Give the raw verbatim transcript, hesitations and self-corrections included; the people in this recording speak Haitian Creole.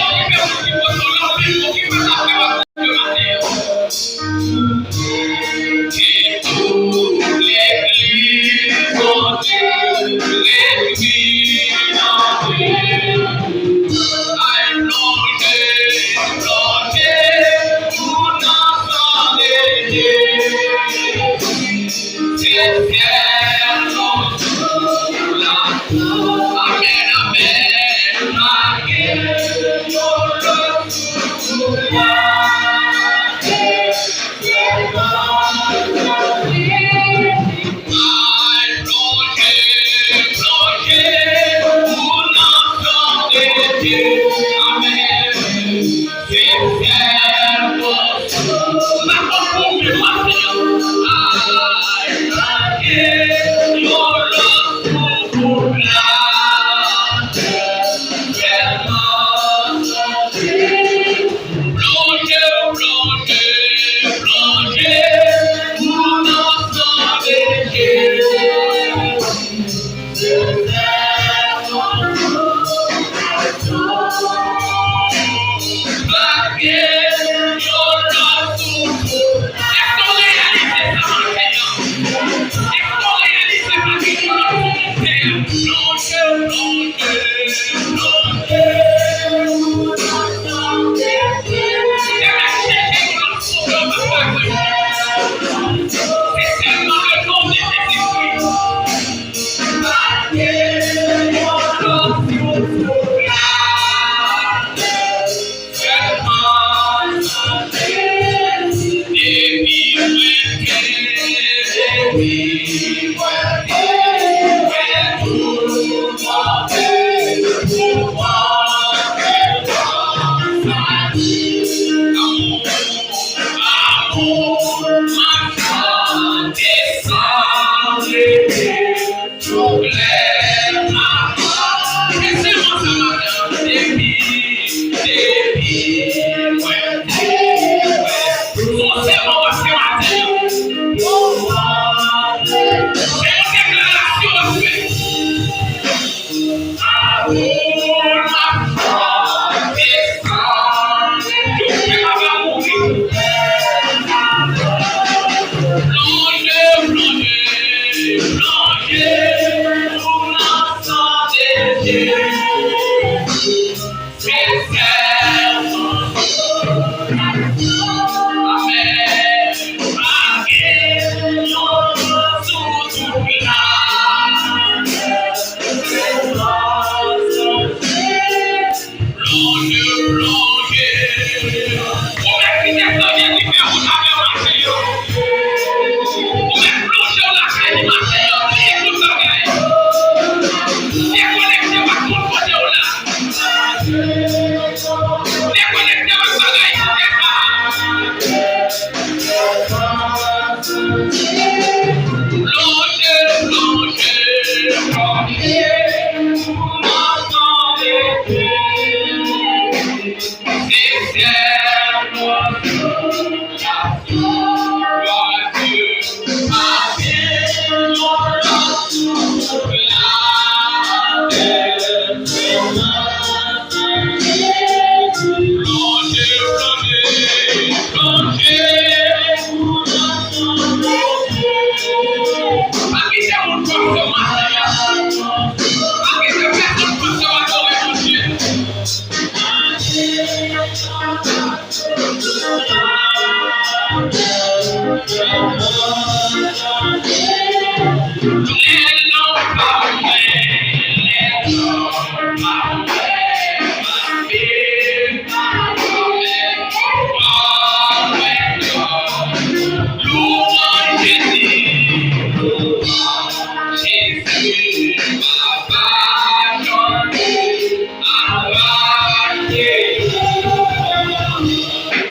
Sèyè okipe moun ki pote w, okipe zafè w ap fè maten an. Ki tout legliz Bondye reyini antre. Ay plonje, plonje nou nan san de Jezi. Se sèl yon jou la. Amèn, amèn. Pa gen yon lòt jou pou mwen. Ay plonje, plonje nou nan san de Jezi. Amèn. Amou, amou, m ap chante san rete. Pwoblèm amou. E sèlman sa maten an, depi, depi, mwen, depi, mwen. Son sèlman w ap fè maten an. Se yon deklarasyon w ap fè. Amou m ap chante san rete. Plonje, plonje, plonje nou nan san de Jezi. Amèn. Pa gen yon lòt sou tout latè. Plonje, plonje. Ou mèt kite Seyè ki fè wout avè w maten an. Ou mèt plonje w lakay li maten an. Bliye tout bagay. Dekonekte w ak moun kote w la. Dekonekte w ak bagay ki fè sa. Plonje, plonje, plonje. Ansanm. Pa kite moun fòse w maten an. Pa kite pèsonn fòse w adore Bondye. Lè